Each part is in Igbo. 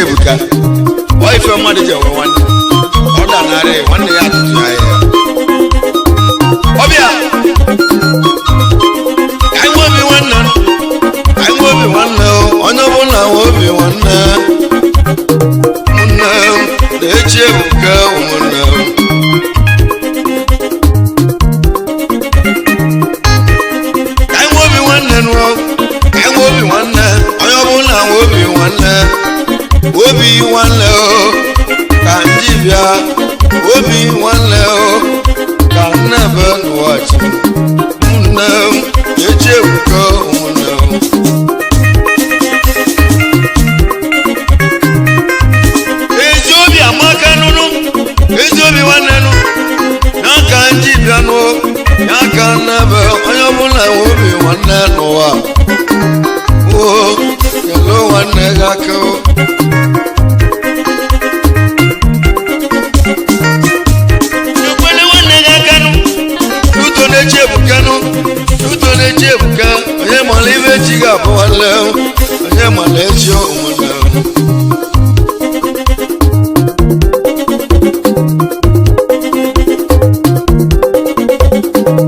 Ebuka ọ ife mmadụ ji enwe nwanne ọ danarị nwanne ya atụtụ ya ya ọbịa ka anyị nwee obi nwanne, ka anyị nwee obi nwanne, onye ọbụla nwe obi nwanne. Nne m na-echi Ebuka ụmụnne m. Ka anyị nwee obi nwanne nụọ, ka anyị nwee obi nwanne, onye ọbụla nwe obi nwanne. Obi nwanne o ka ndị bịa, obi nwanne o ka nnebe n'ụwa chi. Nne m echi Ebuka ụmụnne m. Ezi obi amaka nụnụ, ezi obi nwanne nụ, n'aka ndị bịa nụ, n'aka nnebe onye ọbụla nwe obi nwanne n'ụwa. O kele nwanne gị aka o. Uto na-echi Ebuka, onye mara ibe echi ga-abụ nwanne, onye mara echi ụmụnne.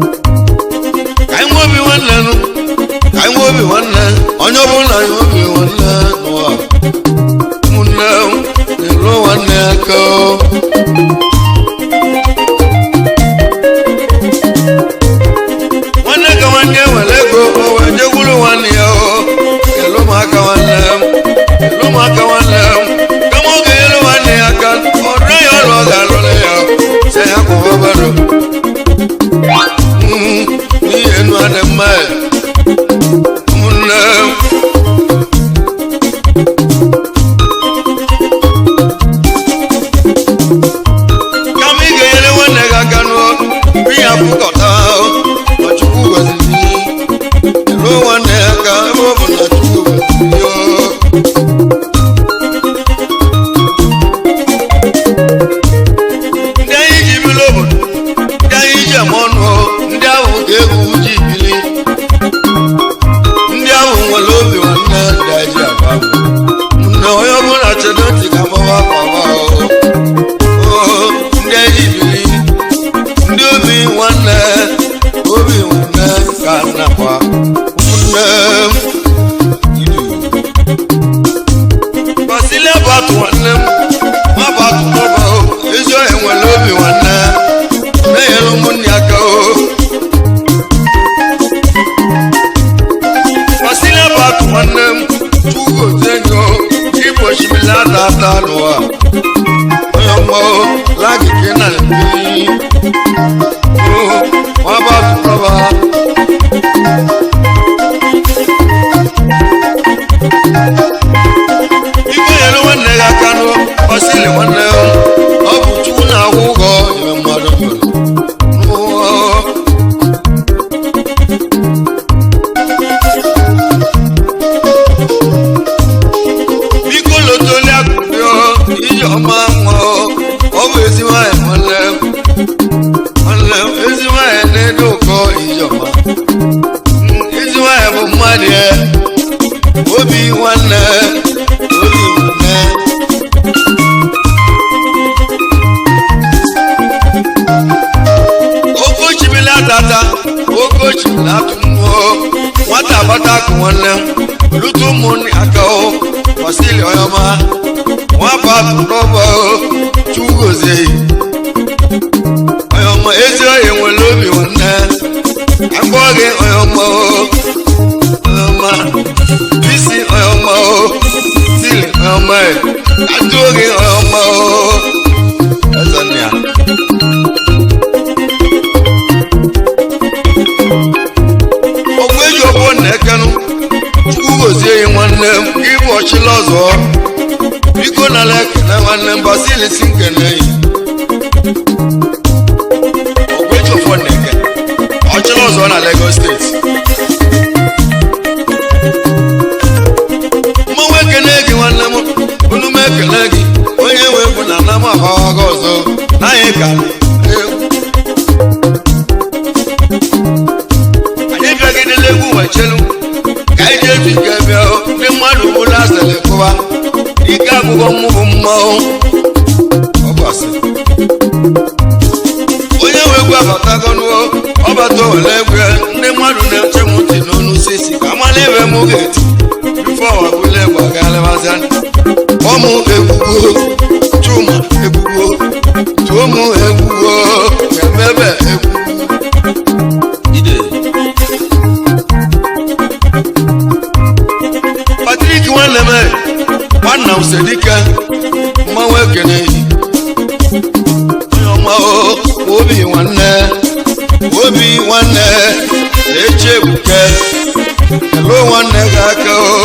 Ka anyị nwee obi nwanne nụ, ka anyị nwee obi nwanne, onye ọbụla nwee obi nwanne n'ụwa. Ụmụnne m na-eru nwanne aka. Nwanne ka nwanne nwere ego, o wee jekwuru nwanne ya o. Elu ụmụaka nwanne m, elu ụmụaka nwanne m, kama ọ ga-enyere nwanne ya aka, ọ rịọ ya ọrụ ọ ga-alụrụ ya, sị ya kwụba obere. N'ihi enu adị mma ya. Ụmụnne m. Kama ị ga-enyere nwanne gị aka nụọ, mgbe ihe afụkọta ma Chukwu gọziri gị. Elu nwanne ya aka ebe ọ bụ na Chukwu gọziri ya. Ndị anyị ji biri obodo, ndị anyị ji eme ọnụ, ndị ahụ ka egwu ji bili. Ndị ahụ nwere obi nwanne, ndị anyị ji aba. Nne onye ọbụla chedo ntị ka mgbawa akwa o. Ndị anyị ji bili, ndị obi nwanne, obi nwanne ka nnakwa ụmụnne m. Basilia bụ atụ nwanne m, nwa bụ atụ n'ọba o, ezi ọhịa nwere obi nwanne, na-enyere ụmụnne aka o. Basilia bụ atụ nwanne m, Chukwu gozie gị o, ịbụ osimiri ata ata n'ụwa. Onye ọma o, lagike na mmiri. O, nwa bụ atụ n'ọba. Ibe nyere nwanne gị aka nụ, Basili nwanne m, ọ bụ Chukwu na-akwụ ụgwọ nyere mmadụ mere n'ụwa. Biko lotoli akụkọ ije ọma nwa, ọ bụ ezi nwaanyị nwanne m, nwanne m, ezi nwaanyị na-ede ụkọ ije ọma. Ezi nwaanyị bụ mmadụ ya, obi nwanne, obi nwanne. Oke osimiri atata, oke osimiri atụ mmụọ, nwata agbata akụ nwanne m, rute ụmụnne aka o, Basili onye ọma, nwapụ atụ n'ọba o, Chukwu gozie ya. Onye ọma ezi oyi nwere obi nwanne, akpọ gị onye ọma o, onye ọma, isi onye ọma o. Atụ oge ọma eze nna ya. Ọgwụ eji ọgbọ na ekenụ Chukwu gozie ya nwanne m gị bụ ọchịla ọzọ biko nala ekele nwanne m Basilisi nkene yi. Ọgwụ eji ọfọ na eke ọchịla ọzọ na Lagos steeti. Mmanwụ ekene gị nwanne m unu m ekele gị onye nwe egwu na ana m agbawago ọzọ na anyị ka anyị bịagidela egwu wechelu ka anyị jee etu ike bịa ndị mmadụ bụla asịrị kụwa ike agwụgwọ mmụ bụ mmanwụ ọ bụ asị onye nwe egwu abatagonuo ọbata owele egwu ndị mmadụ na-eche m ntị n'onu sisi ka amala ebe m ga-eti bifo wabụla egwu agalịbazia ọmụ egwugwo chuma egwugwo tụọmụ egwugwo emebe egwu. Ide. Patrick nwanne m nwanna m Sedike mmanwụ ekene onye ọma o obi nwanne obi nwanne na-eche ebuke elo nwanne gị aka o.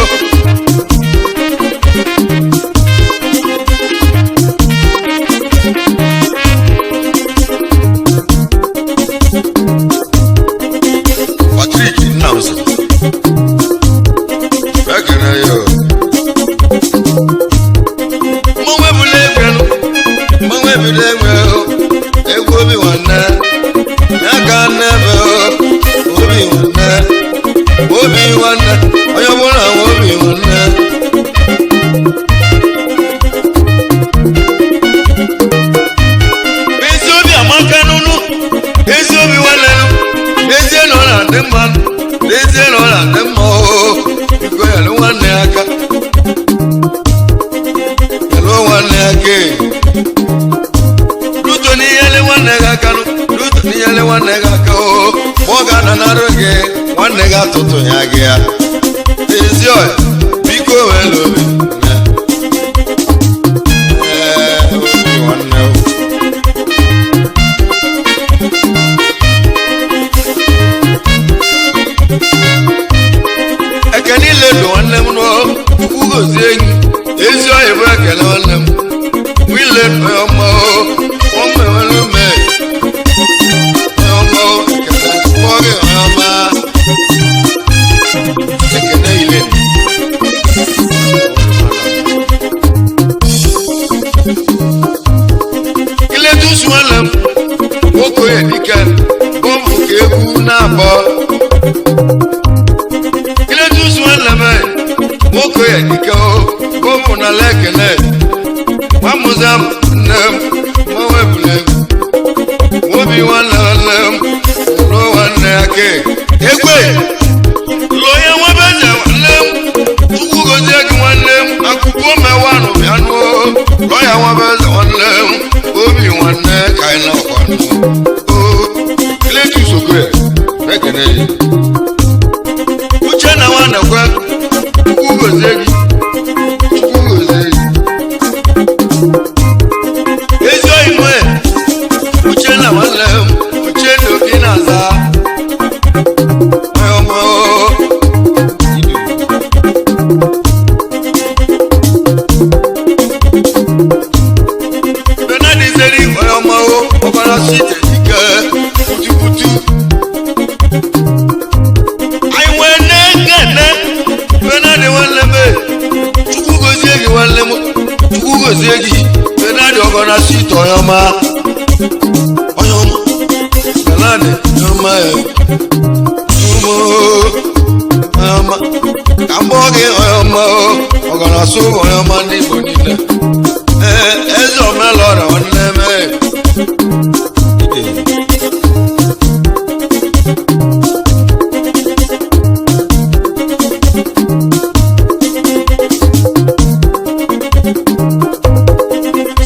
Patrick Nnamdi ekene ya o. Mmanwụ ebule egwe nụ, mmanwụ ebule egwe o, egwu obi nwanne, ya ka nnebe o, obi nwanne, obi nwanne, onye ọbụla nwe obi nwanne. Ezi obi amaka nụnụ, ezi obi nwanne nụ, ezie na ọ na-adị mma, n'ezie na ọ na-adị mma o, biko nyere nwanne ya aka. Hello nwanne ya ke Luto n'inyele nwanne gị aka nụ Luto n'inyele nwanne gị aka o ma ọ ga-ananarị gị nwanne gị atụtụ ya gị ya ezi ọya biko wele obi nne. Ee, obi nwanne o. Ekene ile dị nwanne m nụ Chukwu gozie enyi ezi ọyị bụ ekele nwanne m wile onye ọma o ọma enwere ume onye ọma o ekele kpọọ gị onye ọma ekene ile iletusu nwanne m nwoke onye dike bọmbụ ka egwu na-abọ iletusu nwanne m nwoke ya dike o bọmbụ na ala ekele nwamụza m nne m mmanwụ ebule egwu obi nwanne nwanne m lụọ nwanne ya ke egwe lụọ ya nwebe eze nwanne m Chukwu gozie gị nwanne m akụkụ omewanụ bịa nụọ lụọ ya nwebe eze nwanne m obi nwanne ka anyị na-akwa nụ o Cletus Okoye ekene gị Uchenna nwanne kwe Chukwu gozie gị Chukwu gozie gị ezi oyi nwe Uchenna nwanne m Uchenna obi na-aza onye ọma o. Bernard Izeri onye ọma o ọbara site ike putuputu anyị nwee nne Bernard nwanne m Chukwu gozie gị nwanne m Chukwu gozie gị Bernard ọgọna site onye ọma onye ọma Bernard onye ọma ya ụmụ onye ọma ka m kpọọ gị onye ọma o ọgọna sụ onye ọma ndị Igbo niile ee eze omelọra nwanne m Ide.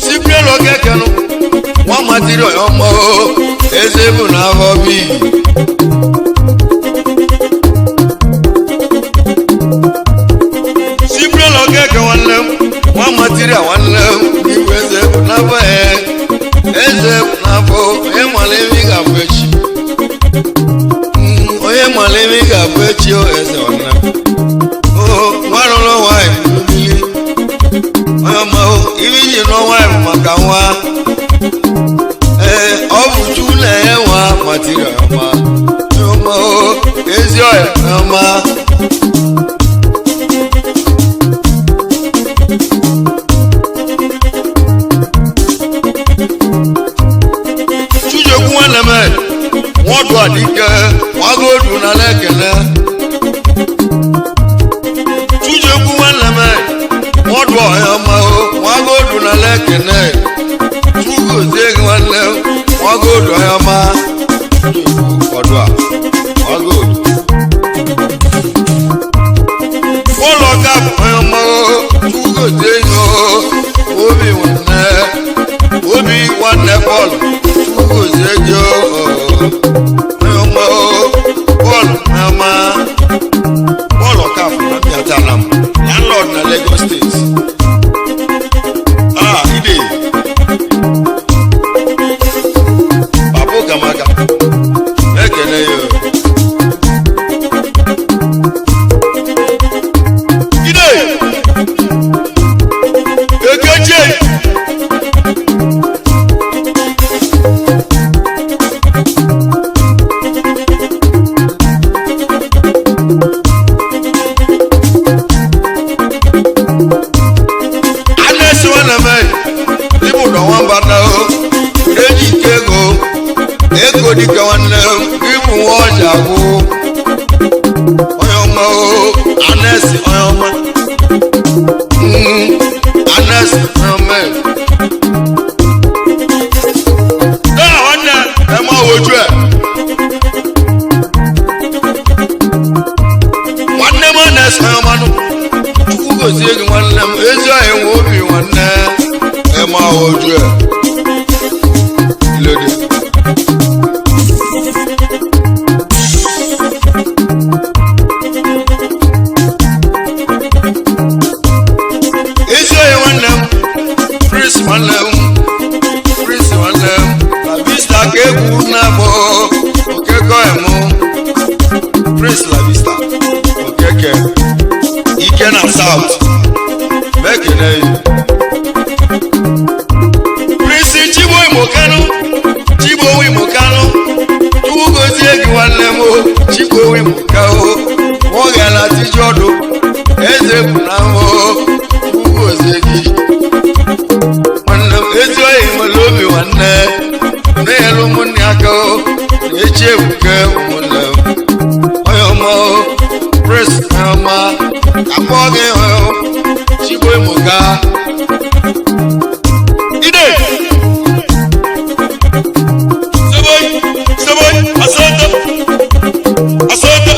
Cyprian Okekenu nwa matiri onye ọma o eze bụ na afọ bi Cyprian Okeke nwanne m nwa Ibi ji n'ọnwa bụ maka nwa. Ee, ọ bụ Chukwu na-enye nwa material ọma. Ọma o, ezi ọya ọma. Chijioke nwanne m, nwọdụ adike, nwagodu na lekele. Chijioke nwanne m, nwọdụ ọhịa ọma o, nwagodu na lekele. Chugozie gị nwanne m, nwagodu ọhịa ọma. Ọdụ a, nwagodu. Ụlọ ka bụ ọhịa ọma o, Chugozie gị o, obi nwanne, obi nwanne Pọl. Chugozie gị o, ọhịa ọma o, Pọl ọhịa ọma. Paul Okafor na Mbiatanam, landlord na Lagos State. Ah, ide. Papa Ukamaka, ekele ya. Ide! Ekeche! Anesi nwanne m, ịbụ ụdọ nwamba na o, eji ike ego, ego dike nwanne m, ịbụ nwa ọja gwụ. Onye ọma o, Anesi onye ọma. Anesi onye ọma. Daa nwanne, ẹ máa wojú ẹ̀. Nwanne m Anesi onye ọma nụ. Chukwu gozie gị nwanne m, ezi ọhịa nwe obi nwanne, ẹ máa wojú ẹ̀. Ilé-dé. Ezi ọhịa nwanne m, Prince nwanne m, Prince nwanne m, La Vista ka egwu na-abụ okeke ọhịa mụ. Prince La Vista, okeke, ike na South, mekene yi. Prince Chigbo Imo Kanu, Chigbo Imo Kanu, Chukwu gozie gị nwanne m o, Chigbo Imo Kanu, nwoke na tiji ọdụ, eze bụ na m o, Chukwu gozie gị. Nwanne m, ezi oyi nwere obi nwanne, na-enyere ụmụnne aka o, na-echi ebuke ụmụnne m. Onye ọma o, Prince onye ọma, ka mkpọ gị onye Chigbo Imo Ka. Ide! Seboy! Seboy! Asante! Asante!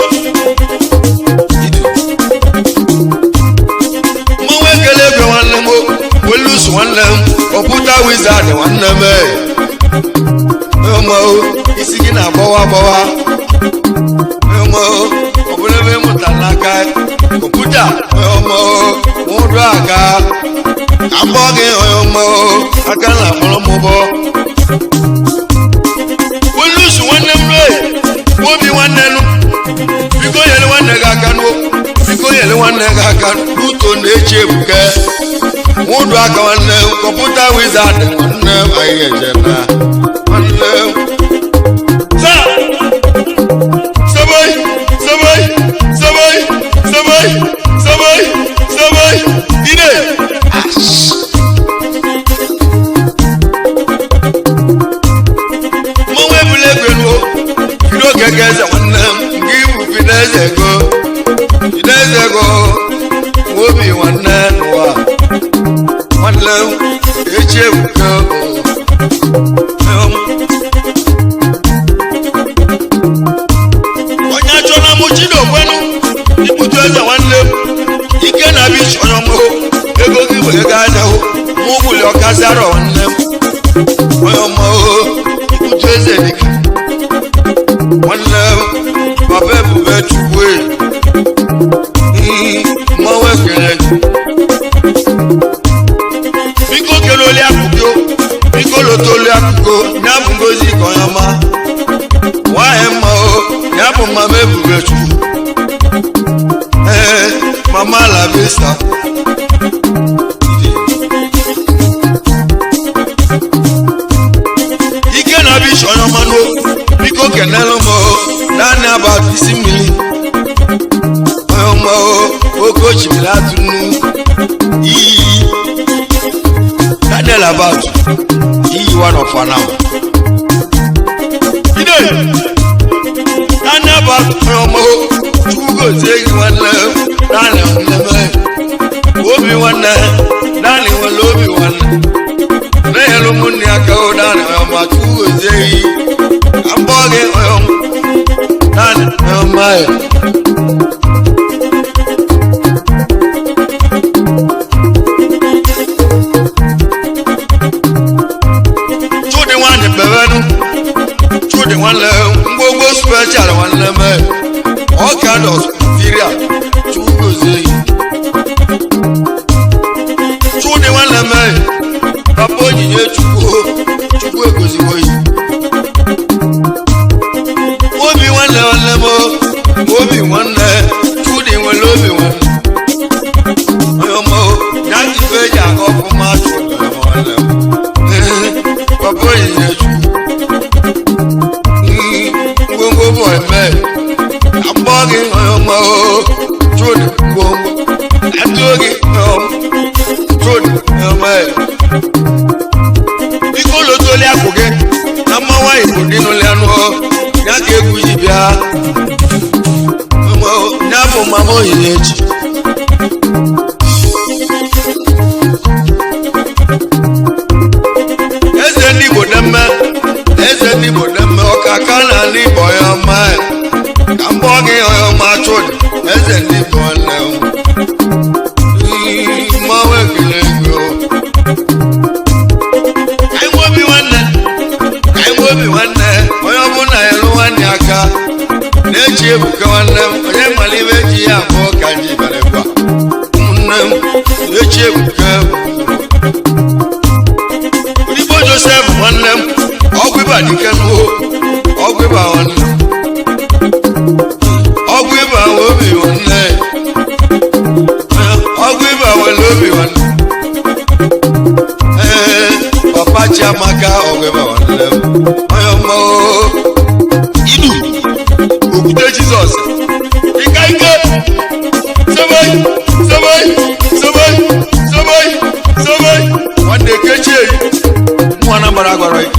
Ide! Mmanwụ ekele egwe nwanne m o, Welus nwanne m, kọmputa wizard nwanne m e. Onye ọma o, isi gị na-agbawa agbawa. Onye ọma o, ọ bụrụ ebe ị mụtara n'aka kọmputa, onye ọma o, nwụrụ aka. Ka mkpọ gị onye ọma o, aka na-akpọrọ m ụbọ. Welus nwanne m ree, obi nwanne nụ, biko nyere nwanne gị aka nụ, biko nyere nwanne gị aka n'uto na-echi ebuke. Nwụdụ aka nwanne m, kọmputa wizard nwanne m, anyị eje na nwanne m. Sa! Seboy! Seboy! Seboy! Seboy! Seboy! Seboy! Ide! Mmanwụ ebule egwe nuo, bido keke eze nwanne m, nke ibu bido eze ego, bido eze ego, obi nwanne n'ụwa. Nwanne m, echi ebuke o. Onye achọna mụ Chidokwenu, ikputu eze nwanne m, ike na bichi onye ọmụ, ego gị bụ ego aja o, mụ gwuli ọkazara nwanne m. Onye ọma o, ikputu eze dike. Nwanne m, papa ebube Chukwu e. Mmanwụ ekele gị. Biko kele oli akụkọ, biko lote oli akụkọ, ya bụ ngozi ka onye ọma. Nwaanyị mma o, ya bụ mama ebube Chukwu. Ee, mama La Vista. Iyi Daniel About iyi one of now. Ide Daniel About ọmọ Chukwu gozie gị nwanne Daniel nwanne obi nwanne Daniel nwere obi nwanne na-enyere ụmụnne ya aka o Daniel ọma Chukwu gozie gị ka mbọ gị Daniel ọma ya. Chudi nwanne bebenu Chudi nwanne ngwongwo special nwanne m ọka dọs Nigeria Chukwu gozie gị. Chudi nwanne m papa onyinye Chukwu Chukwu egoziwo gị. Obi nwanne nwanne m obi nwanne Chudi nwere obi nwanne onye ọma ya jife eji aga ọfụma Chudi nwanne m papa onyinye Chukwu ngwongwo bụ eme ka mbọ gị onye ọma Chudi ngwongwo atụọ gị Chudi onye ọma biko lotoli akwụ gị na mmanwa Igbo dị n'ụlọ anụ ya ka egwu ji bịa ya bụ mama Onyinyechi. Eze ndị Igbo dị mma eze ndị Igbo dị mma ọka ka na ndị Igbo ya ọma ka mbọ gị onye ọma Chudi eze ndị Igbo nne mmanwụ ekele ego. Ka anyị nwee obi nwanne ka anyị nwee obi nwanne onye ọbụla elu nwanne aka na-echi ebuka nwanne m onye mara ibe ji ya abụọ ka ji bara gwa ụmụnne m na-echi ebuka Igbo Joseph nwanne m ọgwụ ịba dike n'uo ọgwụ ịba nwanne ọgwụ ịba obi nwanne ọgwụ ịba nwere obi nwanne ee papa Chiamaka ọgwụ ịba nwanne m onye ọma idu okwute Jizọs ike ike sebe sebe sebe sebe sebe nwanne kechie mụ Anambra gwara gị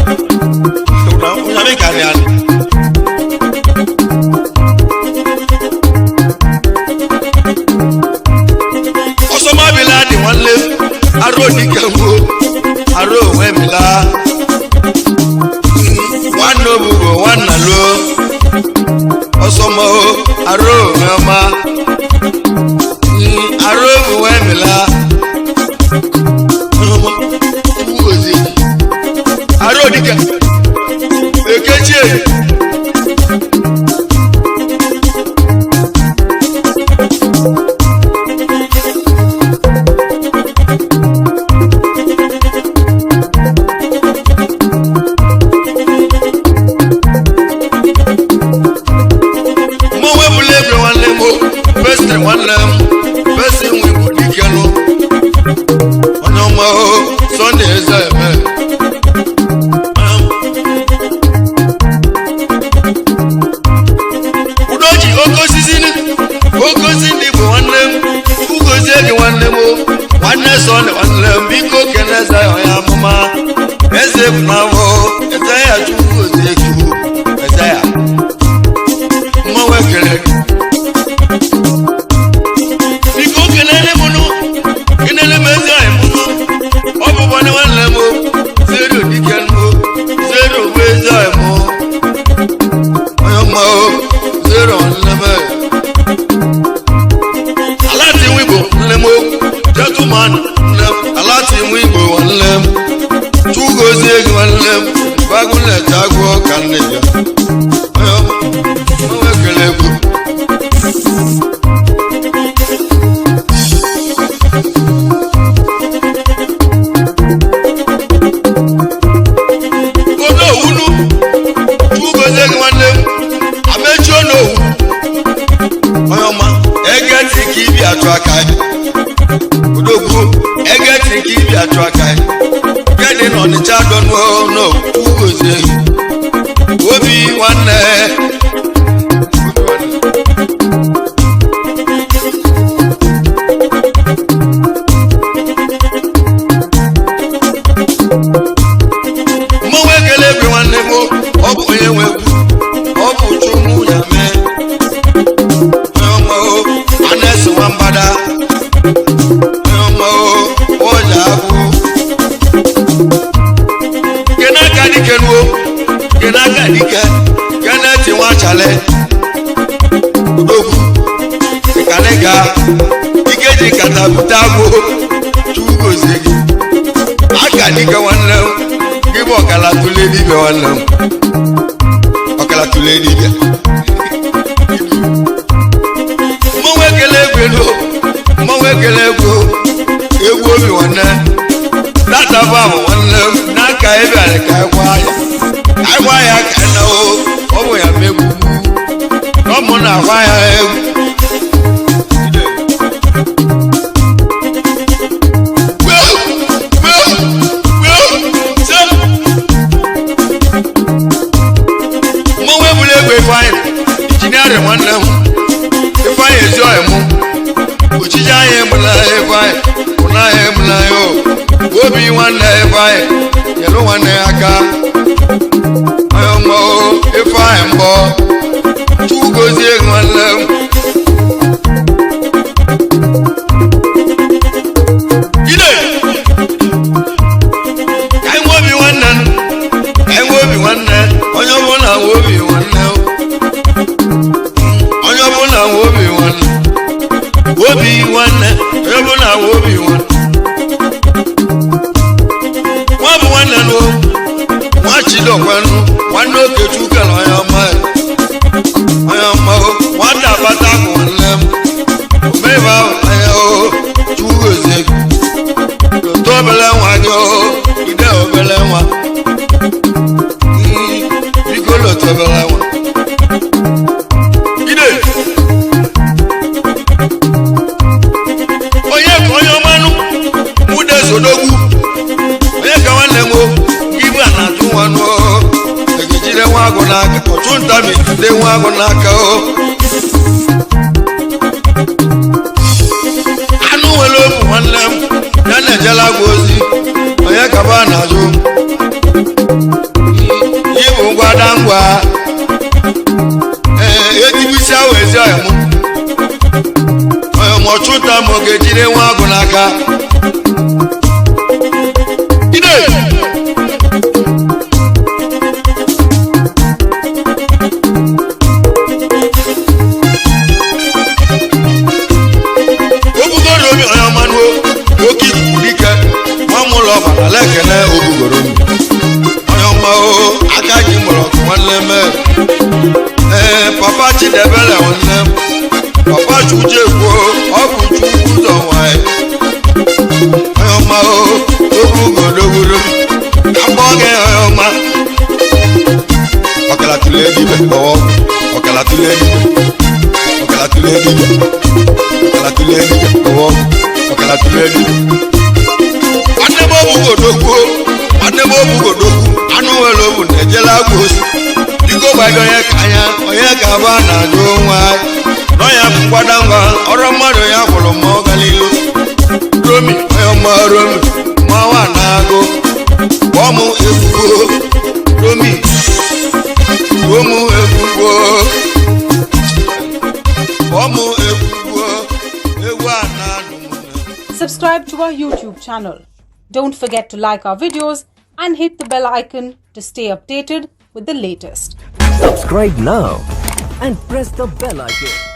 onye ka dị anị ọsọmabila dị nwanne arụ odike gboo arụ onwe mila nwanne obubo nwanna luo ọsọmọ arụ onwe ọma arụ obuwe mila arụ odike ekechie. Mmanwụ ebula ebe nwanne m besti nwanne m besti nwe Igbo dike nụ onye ọma Sunday eze eme Udoji oke osisi oke osisi ndị Igbo nwanne m ugozie gị nwanne m nwanne Sunday nwanne m biko kene eze onye amụma eze bụ n'afọ eze ya Chukwu gozie gị eze ya mmanwụ ekele gị biko kelele m nụ kelele m ezi anyị mụnụ ọ bụ nwanne nwanne m zero dike nụ zero bụ ezi anyị mụ onye ọma zero nwanne m alati nwa Igbo nne m gentleman nne m alati nwa Igbo nwanne m Chugozie gị nwanne m bagụleta agwọ ka nne ya onye ọma ekele egwu. Onowunu Chugozie gị nwanne m amechi onowu onye ọma ege ntị ka ibi achụ aka ya odogwu ege ntị ka ibi achụ aka ya kedị na Ọnịcha dọnuo n'owu Chugozie gị obi dibịa nwanne m, ọkala tụlee dibịa. Mmanwụ ekele egwu elu, mmanwụ ekele egwu, egwu obi nwanne. Data bụ nwanne m n'aka ịbịara ka anyị gwa ya, ka anyị gwa ya ka na o ọ bụ ya megwu na ọ mụ na-agwa ya egwu. Mmanwụ ebula egwu Ifeanyị injiniarị nwanne m, Ifeanyị ezi ọyị mụ, ojiji anyị egbula Ifeanyị, ụna anyị egbula ya o. Obi nwanne Ifeanyị nyere nwanne ya aka, onye nwa o Ifeanyị mbọ, Chukwu gozie nwanne m. Ide ka anyị nwee obi nwanne, ka anyị nwee obi nwanne, onye ọbụla nwee obi nwanne, onye ọbụla nwee obi nwanne, obi nwanne, onye ọbụla nwee obi nwanne. Nwa bụ nwanne nụ, nwa Chidokwenụ, nwanne Okechukwu kere onye ọma, onye ọma o, nwata akpata akụ nwanne m, omeibe ahụ anya o, Chukwu gozie gị. Lụta obele nwa gị o, ide obele nwa. Biko lụta obele nwa. Ide onye ka onye ọmanụ nwude sodogwu, onye ka nwanne m o, ibu a na-atụ nwanụ o, ejijide nwa agụ n'aka, ọchụnta ma ejide nwa agụ n'aka o. Anụ nwere obu nwanne m, ya na-ejela agwa ozi, onye ka ba na-azụ ibu ngwada ngwa. Ee, ejibisi ahụ ezi ọyị mụ, onye ma ọchụnta ma ọ ga-ejide nwa agụ n'aka. Ide obugoro omi onye ọma nụ, oke ikuku dike nwa m ụlọ ọbara lekene obugoro omi onye ọma o, aka ji mgbọrọgwụ nwanne m. Ee, papa Chidebere nwanne m, papa Chukwujekwu, ọ bụ Chukwu ụzọ nwanyị onye ọma o, obugodogoro agbọ gị onye ọma. Ọkala tụlee dibịa ọwọ, ọkala tụlee dibịa, ọkala tụlee dibịa, ọkala tụlee dibịa ọwọ, ọkala tụlee dibịa. Nwanne m obugodogwu, nwanne m obugodogwu, anụ nwere obu na-ejela agwa ozi. Biko gbado onye ka anya, onye ka abụ a na-ajụ nwa nọ ya bụ mgbada ngwa ọrụ mmadụ ya gwụrụ ma ọ galilu. Romi onye ọma, Romi mmanwụ na-agụ, kpọọ m ekwugo Romi, kpọọ m ekwugo, kpọọ m ekwugo, egwu a na-anụ m. Subscribe to our YouTube channel. Don't forget to like our videos and hit the bell icon to stay updated with the latest. Subscribe now and press the bell icon.